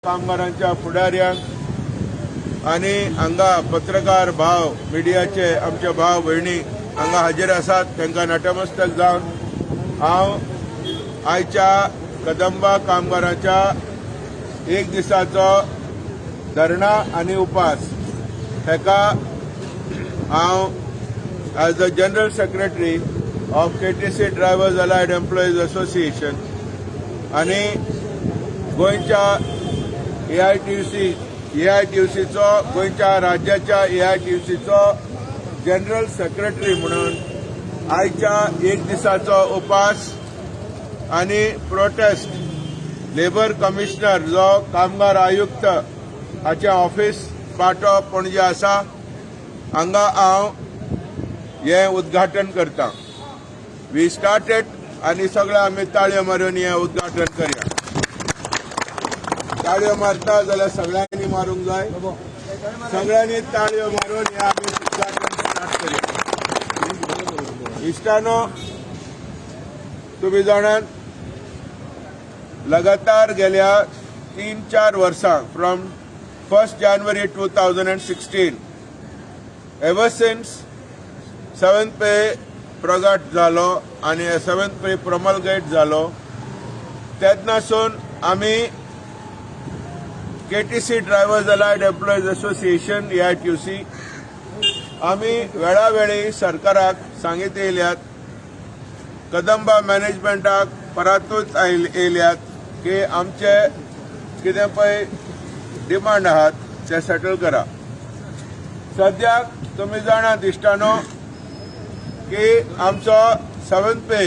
कामगारांच्या फुडाऱ्यांक आनी हांगा पत्रकार भाव, मिडियाचे आमचे भाव भयणी हांगा हाजीर आसात, तांकां नतमस्तक जावन हांव आयच्या कदंबा कामगारांच्या एक दिसाचो धरणा आनी उपास हेका हांव as the General Secretary of KTC Drivers Allied Employees Association आनी गोंयच्या एआयटीयूसीचो, गोंयच्या राज्याच्या एआयटीयूसीचो जनरल सेक्रेटरी म्हणून आयच्या एक दिसाचो उपास आनी प्रोटेस्ट लेबर कमिशनर जो कामगार आयुक्त हाचें ऑफिस पाटो पणजे आसा, हांगा हांव हें उद्घाटन करता. We started आनी सगळे आमी ताळयो मारून हें उद्घाटन करया. ताळयो मारता जाल्यार सगळ्यांनी मारूंक जाय. सगळ्यांनी ताळयो मारून हें आमी उद्घाटन स्टार्ट करया. इश्टानो, तुमी जाणात, लगातार गेल्या 3-4 वर्सां, from 1 January 2016, ever since seventh pay प्रगट जालो आनी सेवन्थ पे प्रॉमल्गेट जालो, तेन्नासून आमी KTC drivers allied employees association, AITUC, आमी वेळावेळी सरकाराक सांगीत येयल्यात, कदंबा मॅनेजमेंटाक परातूच येयल्यात की आमचे कितें पळय डिमांड आहात ते सेटल करा. सद्याक तुमी जाणात इश्टानो की आमचो सेवन्थ पे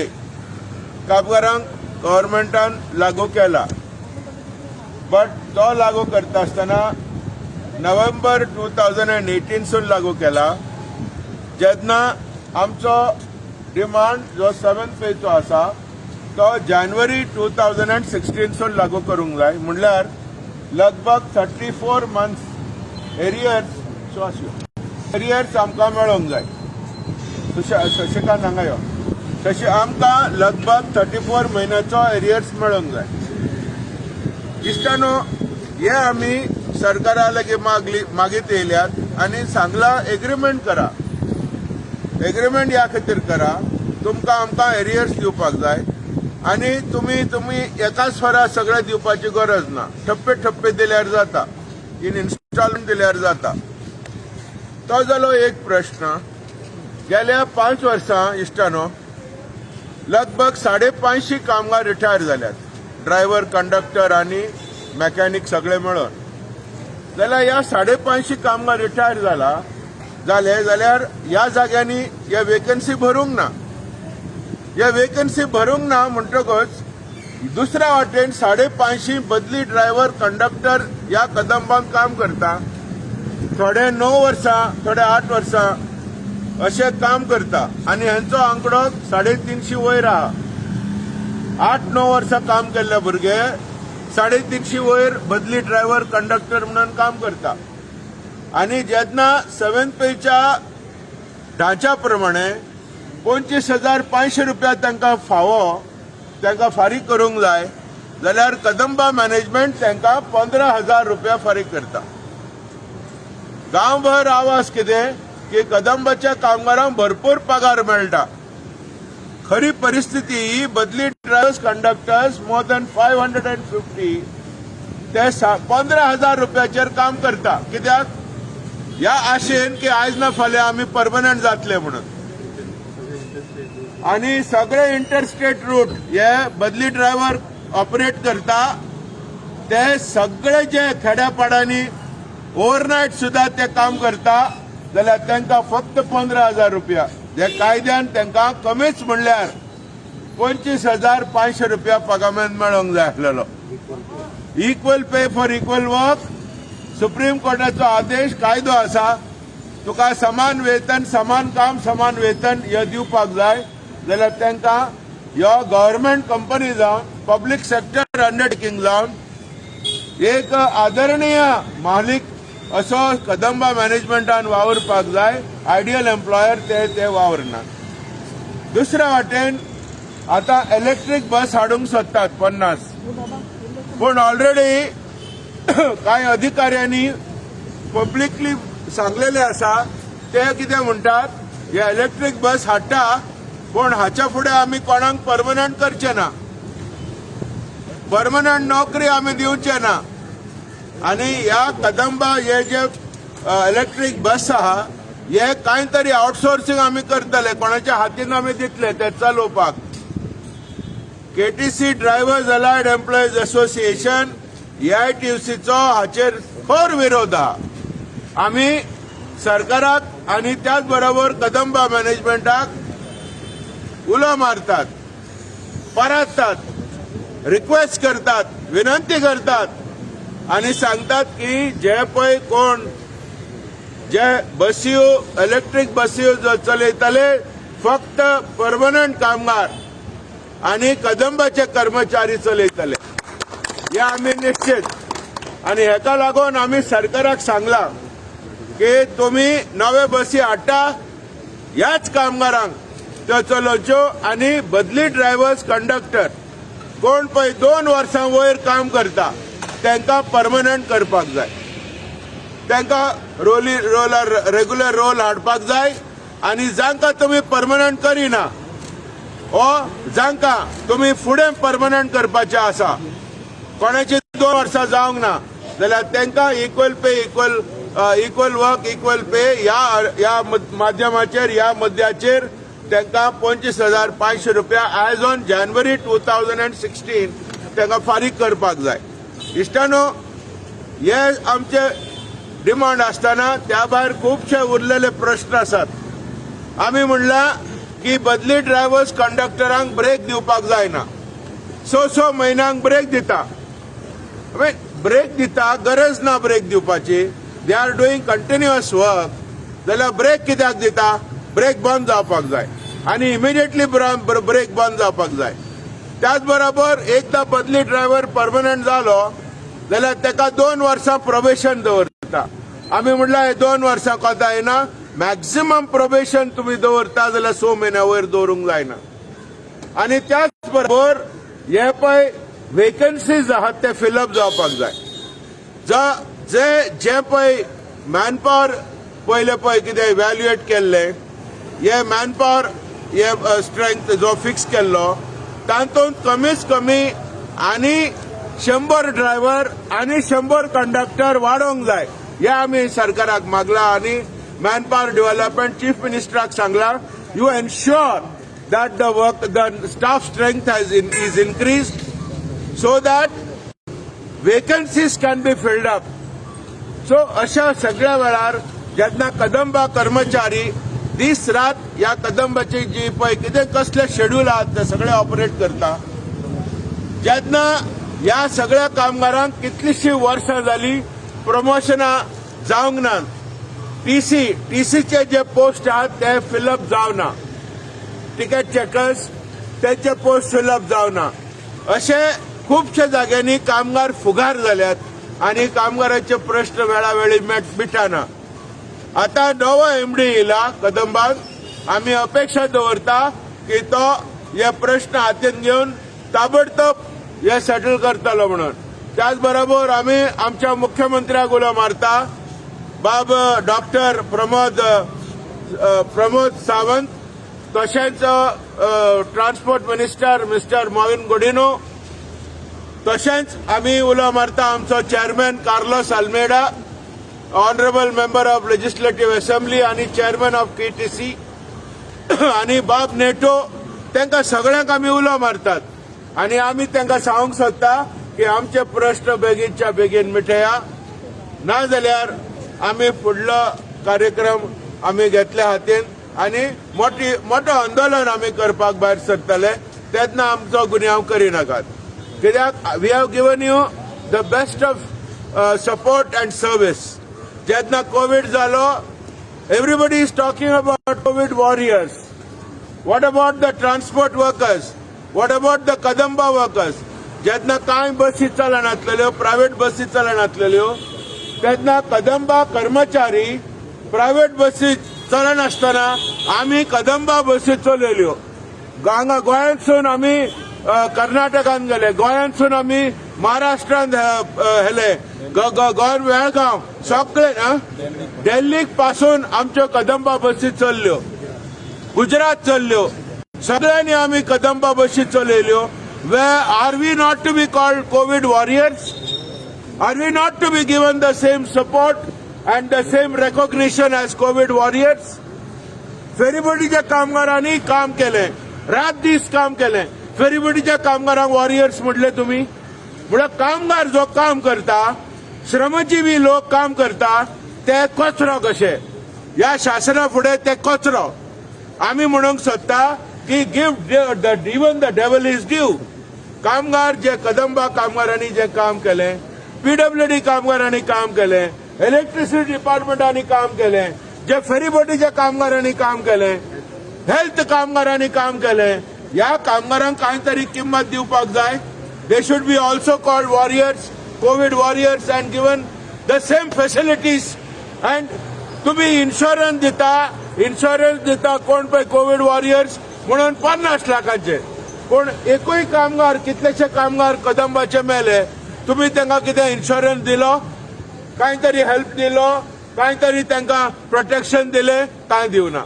कामगारांक गव्हर्मेंटान लागू केला, बट तो लागू करता आसतना नोव्हेंबर 2018सून लागू केला, जेन्ना आमचो डिमांड जो सेवन्थ पेचो आसा तो जानेवारी 2016सून लागू करूंक जाय. म्हणल्यार लगभग 34 मंथ्स एरियर्स आमकां मेळोंक जाय. शशिकांत, हांगा यो. तशें आमकां लगभग 34 म्हयन्याचो एरियर्स मेळोंक जाय. इश्टानो, हे आमी सरकारा लागीं मागली, मागीत येयल्यात आनी सांगला, एग्रीमेंट करा. एग्रीमेंट ह्या खातीर करा, तुमकां आमकां एरियर्स दिवपाक जाय आनी तुमी एकाच फारा सगळें दिवपाची गरज ना. ठप्पे ठप्पे दिल्यार जाता, इन इन्स्टॉलमेंट दिल्यार जाता. तो जालो एक प्रश्न. गेल्या 5 वर्सां इश्टानो, लगभग 550 कामगार रिटायर जाल्यात, ड्रायव्हर, कंडक्टर आनी मेकॅनिक सगळे मेळून. जाल्यार ह्या 550 कामगार रिटायर जाले जाल्यार ह्या जाग्यांनी ह्या वेकन्सी भरूंक ना. ह्या वेकन्सी भरूंक ना म्हणटकच दुसऱ्या वाटेन 550 बदली ड्रायव्हर, कंडक्टर ह्या कदंबान काम करता. थोडे 9 वर्सां, थोडे 8 वर्सां अशें काम करता आनी हांचो आंकडो 350 वयर आहा. 8-9 वर्सां काम केल्ले भुरगे 350 वयर बदली ड्रायव्हर, कंडक्टर म्हणून काम करता. आनी जेन्ना सेव्हन्थ पेच्या ढांच्या प्रमाणे 25,500 रुपया तांकां फावो, तांकां फारीक करूंक जाय, जाल्यार कदंबा मॅनेजमेंट तांकां 15,000 रुपया फारीक करता. गांवभर आवाज कितें की कदंबाच्या कामगारांक भरपूर पगार मेळटा. खरी परिस्थिती ही, बदली drivers, conductors more than 550 ते 15,000 रुपयाचेर काम करता. कित्याक? ह्या आशेन की आयज ना फाल्यां आमी परमनंट जातले म्हणून. आणि सगळे इंटरस्टेट रूट हे बदली ड्रायव्हर ऑपरेट करता. ते सगळे जे खेड्यापाड्यांनी ओव्हरनायट सुद्धा ते काम करता, जाल्यार तांकां फक्त 15,000 रुपया, जे कायद्यान तांकां कमीच म्हणल्यार 25,500 रुपया पगामेन मेळोंक जाय आसलेलो. Equal pay for equal work, supreme कोर्टाचो आदेश, कायदो आसा. तुका समान वेतन, समान काम, समान वेतन हे दिवपाक जाय, जाल्यार तांकां ह्यो गव्हर्मेंट कंपनी जावन, पब्लीक सेक्टर अंडरटेकिंग जावन, एक आदरणीय मालिक असो कदंबा मॅनेजमेंटान वावुरपाक जाय. आयडियल एम्प्लॉयर ते ते वावरना. दुसऱ्या वाटेन आता इलेक्ट्रीक बस हाडूंक सोदतात 50, पूण ऑलरेडी कांय अधिकाऱ्यांनी पब्लिकली सांगलेले आसा. ते कितें म्हणटात, हे इलेक्ट्रीक बस हाडटा, पूण हाच्या फुडें आमी कोणाक परमनंट करचे ना, परमनंट नोकरी आमी दिवचे ना आनी ह्या कदंबा हे जे इलेक्ट्रीक बस आहा, हे कांय तरी आउटसोर्सिंग आमी करतले, कोणाच्या हातीन आमी दितले ते चलोवपाक. KTC drivers allied employees association, एआयटीयूसीचो हाचेर खर विरोध आहा. आमी सरकाराक आनी त्याच बरोबर कदंबा मॅनेजमेंटाक उलो मारतात, पराततात, रिक्वेस्ट करतात, विनंती करतात आनी सांगतात की जे पळय कोण जे बसयो, इलेक्ट्रीक बसयो जो चलयतले, फक्त परमनंट कामगार आनी कदंबाचे कर्मचारी चलयतले, हे आमी निश्चित. आनी हेका लागून आमी सरकाराक सांगलां की तुमी नवे बसी हाडटा, ह्याच कामगारांक त्यो चलोवच्यो आनी बदली ड्रायव्हर्स, कंडक्टर कोण पळय 2 वर्सां वयर काम करता, तांकां परमनंट करपाक जाय. तांकां रोली रोलर रेगुलर रोल हाडपाक जाय. आनी जांकां तुमी परमनंट करिना ओ जांकां तुमी फुडें परमनंट करपाचें आसा, कोणाची 2 वर्सां जावंक ना, जाल्यार तांकां equal pay, equal work, equal pay ह्या ह्या माध्यमाचेर, ह्या मुद्द्याचेर तांकां 25,500 रुपया as on January 2016 तांकां फारीक करपाक जाय. इश्टानो, हे आमचे डिमांड आसतना त्या भायर खुबशे उरलेले प्रश्न आसात. आमी म्हणलां की बदली ड्रायव्हर्स, कंडक्टरांक ब्रेक दिवपाक जायना. स स म्हयन्यांक ब्रेक दिता, ब्रेक दिता, गरज ना ब्रेक दिवपाची. They are doing continuous work, जाल्यार ब्रेक कित्याक दिता? ब्रेक बंद जावपाक जाय आनी इमिडिएटली ब्रेक बंद जावपाक जाय. त्याच बरोबर एकदा बदली ड्रायव्हर परमनंट जालो जाल्यार ताका 2 वर्सां प्रोबेशन दवरता. आमी म्हणल्यार हे 2 वर्सां कोता येना. मॅक्झिमम प्रोबेशन तुमी दवरता जाल्यार 6 म्हयन्या वयर दवरूंक जायना. आनी त्याच बरोबर हे पळय वेकन्सीज आहात, ते फिलअप जावपाक जाय. जे जे पळय मॅनपावर पयले पळय कितें इव्हॅल्युएट केल्ले, हे मॅनपावर, हे स्ट्रेंथ जो फिक्स केल्लो, तातूंत कमीत कमी आनी 100 ड्रायव्हर आनी 100 कंडक्टर वाडोवंक जाय, हे आमी सरकाराक मागला. आनी मॅनपावर डेव्हलपमेंट चीफ मिनिस्टराक सांगला, you ensure that the work the staff strength is increase so that vacancies can be filled up. So अशा सगळ्या वेळार जेन्ना कदंबा कर्मचारी दीस रात ह्या कदंबाची जी पळय कितें कसले शेड्यूल आहात, ते सगळे ऑपरेट करता, जेन्ना ह्या सगळ्या कामगारांक कितलीशीं वर्सां जाली प्रमोशनां जावंक ना, टीसी टीसीचे जे पोस्ट आहात ते फिलअप जावना, तिकेट चेकर्स तेंचे पोस्ट फिलअप जावना, अशे खुबशे जाग्यांनी कामगार फुगार जाल्यात आनी कामगाराचे प्रश्न वेळावेळी मिटना. आता नवो एमडी येयला कदंबान. आमी अपेक्षा दवरता की तो हे प्रश्न हातीन घेवन ताबडतोब हे सेटल करतलो म्हणून. त्याच बरोबर आमी आमच्या मुख्यमंत्र्याक उलो मारता, बाब डॉक्टर प्रमोद सावंत, तशेंच transport minister mister Mauvin Godinho, तशेंच आमी उलो मारता आमचो chairman Carlos Almeida, honourable member of legislative assembly आनी चेअरमॅन ऑफ केटीसी, आनी बाब नेटो, तांकां सगळ्यांक आमी उलो मारतात आनी आमी तांकां सांगूंक सोदता की आमचे प्रश्न बेगीनच्या बेगीन मिटया, ना जाल्यार आमी फुडलो कार्यक्रम आमी घेतले हातीन आनी मोठी मोठो आंदोलन आमी करपाक भायर सरतले. तेन्ना आमचो गुन्यांव करिनाकात, कित्याक we have given you the best of support and service. जेन्ना कोवीड जालो, everybody is talking about Covid warriors. What about the transport workers? What about the Kadamba workers? जेन्ना कांय बसी चलनातलेल्यो, प्रायव्हेट बसी चलनातलेल्यो, तेन्ना कदंबा कर्मचारी प्रायव्हेट बसी चलनासतना आमी कदंबा बसी चलयल्यो. हांगा गोंयांतसून आमी कर्नाटकान गेले, गोंयांतसून आमी महाराष्ट्रांत हेले गोंय, बेळगांव, सगळे दिल्लीक पासून आमच्यो कदंबा बसी चल्ल्यो, गुजरात चल्ल्यो, सगळ्यांनी आमी कदंबा बशी चलयल्यो. We are we not to be called Covid warriors? Are we not to be given the same support and the same recognition as Covid warriors? फेरीबोटीच्या कामगारांनी काम केलें, रात दीस काम केलें. फेरीबोटीच्या कामगारांक वॉरियर्स म्हटले तुमी. म्हळ्यार कामगार जो काम करता, श्रमजीवी लोक काम करता, ते कचरो कशे ह्या शासना फुडें, ते कचरो. आमी म्हणूंक सोदता की give the even the devil his due. कामगार जे कदंबा कामगारांनी जे काम केलें, पीडब्ल्यूडी कामगारांनी काम केलें, इलेक्ट्रिसिटी डिपार्टमेंटांनी काम केलें, जे फेरीबोटीच्या कामगारांनी काम केलें, हेल्थ कामगारांनी काम केलें, ह्या कामगारांक कांय तरी किंमत दिवपाक जाय. They should be also called warriors, Covid warriors, and given the same facilities. And तुम्ही इन्शुरन्स दिता, इन्शुरन्स दिता कोण पळय कोवीड वॉरियर्स म्हणून 50 लाखांचे. पूण एकूय कामगार, कितलेशे कामगार कदंबाचे मेले, तुम्ही तांकां कितें इन्शुरन्स दिलो? कांय तरी हेल्प दिलो? कांय तरी तांकां प्रोटेक्शन दिलें? कांय दिवना.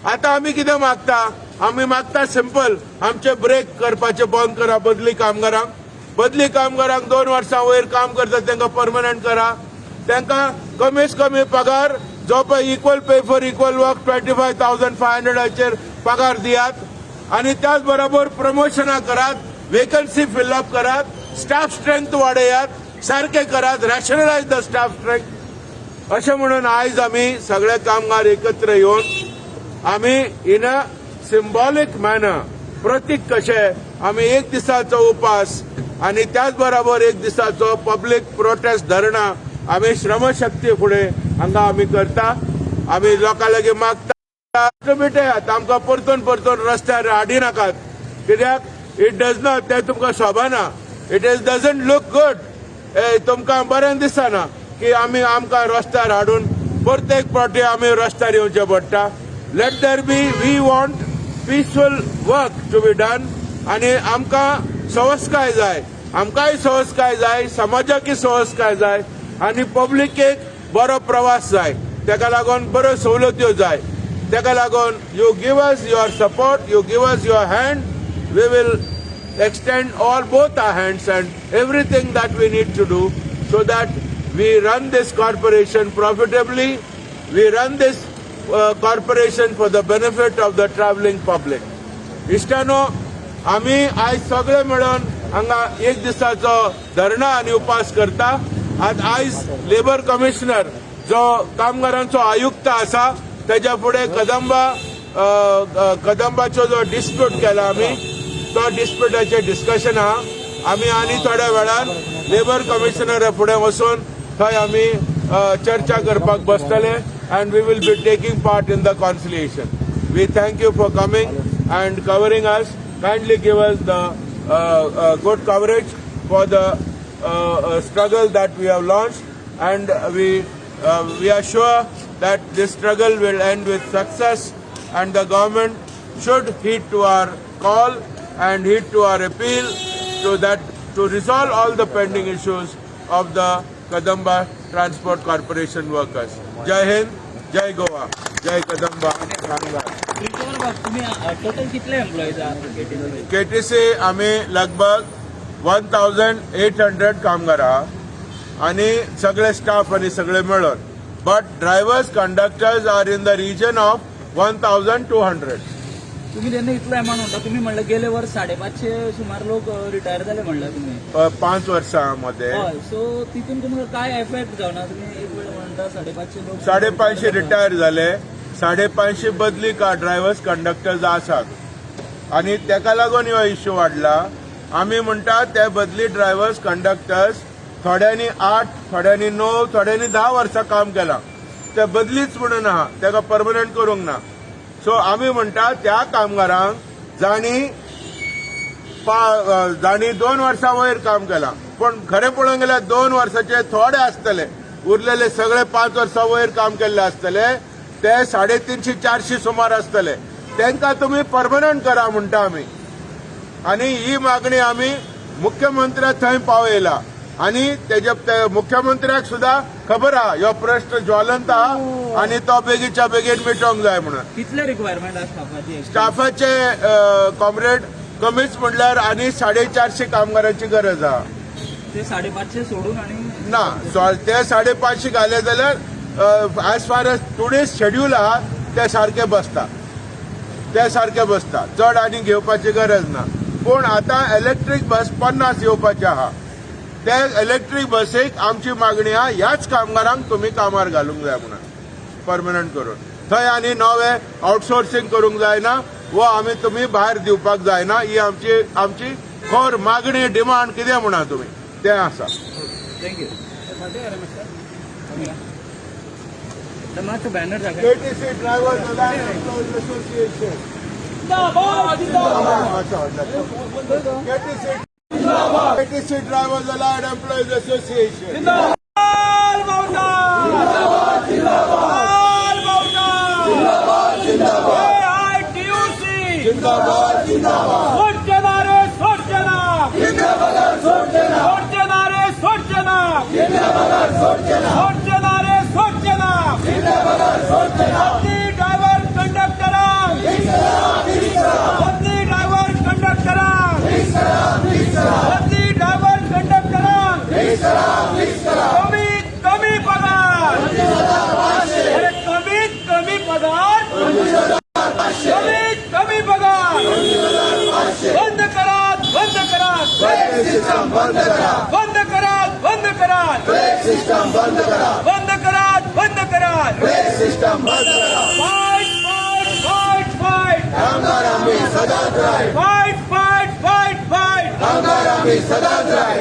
आतां आमी कितें मागता? आमी मागता सिंपल, आमचे ब्रेक करपाचे बंद करा. बदली कामगारांक, बदली कामगारांक 2 वर्सां वयर काम करता तांकां परमनंट करा. तांकां कमीत कमी पगार जो पळय equal pay for equal work 25,500 चेर पगार दियात आनी त्याच बरोबर प्रमोशनां करात, वेकन्सी फिलअप करात, स्टाफ स्ट्रेंथ वाडयात, सारकें करात, रॅशनलायज the staff strength. अशें म्हणून आयज आमी सगळे कामगार एकत्र येवन आमी इन अ सिंबॉलिक मॅनर, प्रतीक कशे, आमी एक दिसाचो उपास आनी त्याच बरोबर एक दिसाचो पब्लीक प्रोटेस्ट धरणां आमी श्रमशक्ती फुडें हांगा आमी करता. आमी लोकां लागीं मागता, भेटयात, आमकां परतून परतून रस्त्यार हाडी नाकात, कित्याक it does not, तें तुमकां शोभना. It is doesn't look good. तुमकां बरें दिसना की आमी आमकां रस्त्यार हाडून प्रत्येक फावटी आमी रस्त्यार येवचें पडटा. Let there be, we want peaceful work to be done. आनी आमकां सवस्काय जाय, आमकांय सवस्काय जाय, समाजाकय सवस्काय जाय आनी पब्लिकेक बरो प्रवास जाय. तेका लागून बऱ्यो सवलत्यो जाय. तेका लागून you give us your support, you give us your hand, we will extend all both our hands and everything that we need to do so that we run this corporation profitably, we run this corporation for the benefit of the traveling public. इश्टानो, आमी आयज सगळे मेळून हांगा एक दिसाचो धरणा आनी उपास करता. आज आयज लेबर कमिशनर जो कामगारांचो आयुक्त आसा, तेज्या फुडें कदंबा अ, अ, कदंबाचो जो डिस्प्यूट केला आमी, तो डिस्प्युटाचें डिस्कशन आहा. आमी आनी थोड्या वेळान लेबर कमिशनरा फुडें वचून थंय आमी चर्चा करपाक बसतले and we will be taking part in the conciliation. We thank you for coming and covering us. Kindly give us the good coverage for the struggle that we have launched, and we are sure that this struggle will end with success, and the government should heed to our call and heed to our appeal to resolve all the pending issues of the Kadamba Transport Corporation workers. Jai Hind, Jai Goa, Jai Kadamba कामगार. प्रितोर, तुम्ही total कितले employees आहात KTC? KTC आमी लगभग 1800 कामगार आहा आनी सगळे स्टाफ आनी सगळे मेळून, but drivers, conductors are in the region of 1200. तुम्ही तेन्ना इतलो अमाऊंट म्हणटा, तुम्ही म्हणलं गेले वर्स 550 सुमार लोक रिटायर जाले म्हणलं तुम्ही. 5 वर्सां मध्ये. हय, सो तितून तुमकां काय एफेक्ट जावना? तुम्ही एक वेळ म्हणटा 550 लोक 550 रिटायर झाले, 550 बदली का ड्रायव्हर्स, कंडक्टर्स आसात आनी तेका लागून हो इश्यू वाडला. आमी म्हणटा ते बदली ड्रायव्हर्स, कंडक्टर्स थोड्यांनी 8, थोड्यांनी 9, थोड्यांनी 10 वर्सां काम केलां. ते बदलीच म्हणून आहा, तेका परमनंट करूंक ना. सो आमी म्हणटा त्या कामगारांक जांणी 2 वर्सां वयर काम केलां, पूण खरें पळोवंक गेल्यार 2 वर्साचे थोडे आसतले, उरलेले सगळे 5 वर्सां वयर काम केल्ले आसतले. ते 350, 400 सुमार आसतले. तांकां तुमी परमनंट करा म्हणटा आमी. आनी ही मागणी आमी मुख्यमंत्र्या थंय पावयला आनी तेजे ते मुख्यमंत्र्याक सुद्दां खबर आहा ह्यो प्रश्न ज्वलंत आहा आनी तो बेगीच्या बेगीन मिटोवंक जाय म्हणून. कितले रिक्वायरमेंट आसा स्टाफाची? स्टाफाचे कॉम्रेड, कमीच म्हणल्यार आनी 450 कामगारांची गरज आहा. ते 550 सोडून आणि ना, ते 550 घाले जाल्यार as far as today's schedule आहा ते सारके बसता, ते सारके बसता. चड आनी घेवपाची गरज ना. पूण आतां इलेक्ट्रीक बस 50 येवपाची आहा. ते इलेक्ट्रीक बसीक आमची मागणी आहा, ह्याच कामगारांक तुमी कामार घालूंक जाय म्हणून, परमनंट करून. थंय आनी नवे आउटसोर्सिंग करूंक जायना वो आमी तुमी भायर दिवपाक जायना. ही आमची खर मागणी, डिमांड कितें म्हणा तुमी, तें आसा. Thank you. मातसो बॅनर दाखय. KTC Drivers Alliance Employees Association. KTC Drivers Allied Employees Association. लाल बावटा, लाल बावटा, एआयटीयूसी. जिंदाबाद, जिंदाबाद. सोडचे ना रे, सोडचे ना, सोडचे ना रे, सोडचे ना, सोडचे ना रे, सोडचे ना. बदली ड्रायव्हर कंडक्टरांक, बदली ड्रायव्हर कंडक्टरांक, बदली ड्रायव्हर कंडक्टरांक. कमीत कमी पगार, अरे कमीत कमी पगार, कमीत कमी पगार. बंद करा, बंद करा, बंद करा. बंद करा, बंद करा, सिस्टम बंद करा. बंद करा, बंद करा. सिस्टम बंद करा. Fight, fight, fight, fight. कामगार आम्ही सदाच right. Fight, fight, fight, fight. कामगार आम्ही सदाच राईट.